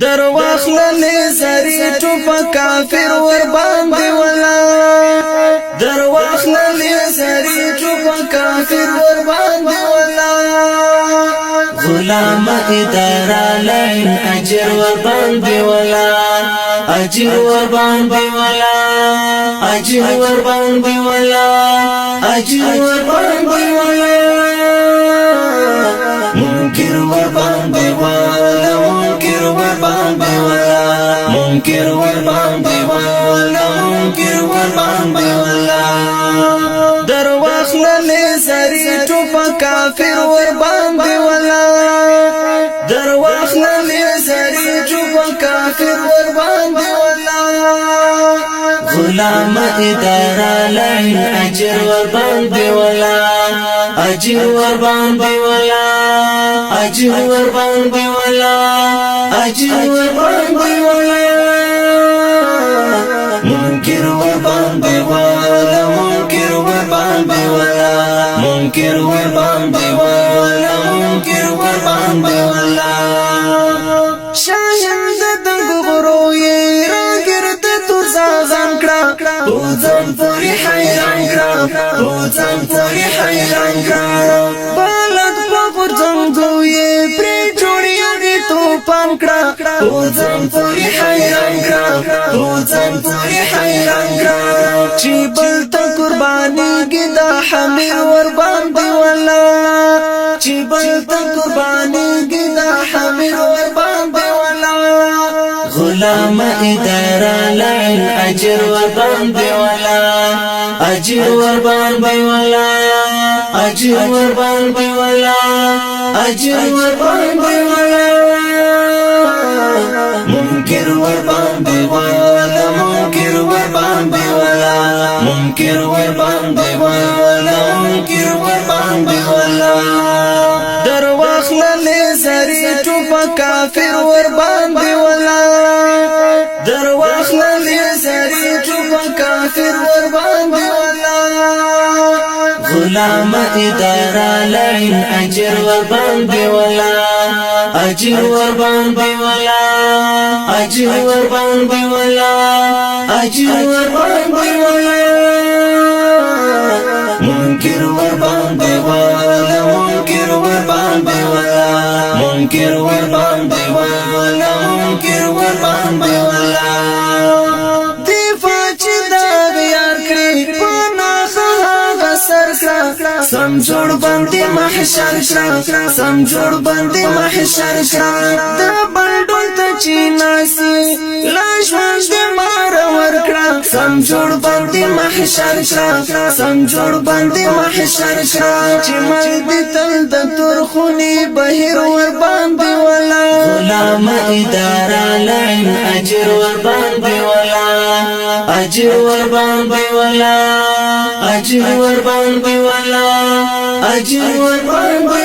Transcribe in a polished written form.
درواخللې زری ټوپه کافر ور باندې ولا، درواخللې زری ټوپه کافر ور باندې ولا. غلام اداره لعن اجر ور باندې ولا، اجر ور باندې ولا، اجر ور باندې ولا، اجر ور باندې ولا. منکر ور باندې ولا، منکر ور باندې ولا، منکر ور باندې ولا، منکر ور باندې ولا. درواخللې زری ټوپه کافر ور باندې ولا، درواخللې زری ټوپه کافر ور باندې ولا. غلام اداره لعن اجر ور باندې ولا، اجر ور باندې ولا، اجر ور باندې ولا، اجر ور باندې ولا. منکر ور باندې ولا، منکر ور باندې ولا، منکر ور باندې ولا، منکر ور باندې ولا. شاهد دنګ غرو یې راګرد تور ځان کړه، تو ځان پوری حیران کړه، تو ځان پوری حیران کړه. بلد په غورځنګو یې پرې جوړ یې توپان کړه، تو ځان پوری حیران کړه، تو ځان پوری حیران کړه. چې بل ته قربانيږي دا حمیر ور باندې ولا، چې بل ته قربانيږي دا حمیر ور باندې ولا. غلام اداره لعن اجر ور باندې ولا، اجر ور باندې ولا، اجر ور باندې ولا، اجر ور باندې ولا. منکر ور باندې ولا، منکر ور باندې ولا، منکر ور باندې ولا، منکر ور باندې ولا. درواخللې زری ټوپه کافر ور باندې ولا، درواخللې زری ټوپه کافر ور باندې ولا. غلام اداره لعن اجر ور باندې ولا، اجر ور باندې ولا، اجر ور باندې ولا، اجر ور باندې ولا. منکر ور باندې ولا، منکر ور باندې ولا، منکر ور باندې ولا، منکر ور باندې ولا. دفاع چې دا یار کړی پنا سر کړه، سم جوړ باندې محشر کړه، سم جوړ باندې محشر کړه. د بل ډول ته چې ناسی لا ژوند مار ور کړه، سم جوړ باندې محشر کړه، سم جوړ باندې محشر کړه. چې مل دې تل د تور خونی بهیر ور باندې ولا. غلام اداره لعن اجر ور باندې ولا، اجر ور باندې ولا، اجر ور باندې ولا، اجر ور باندې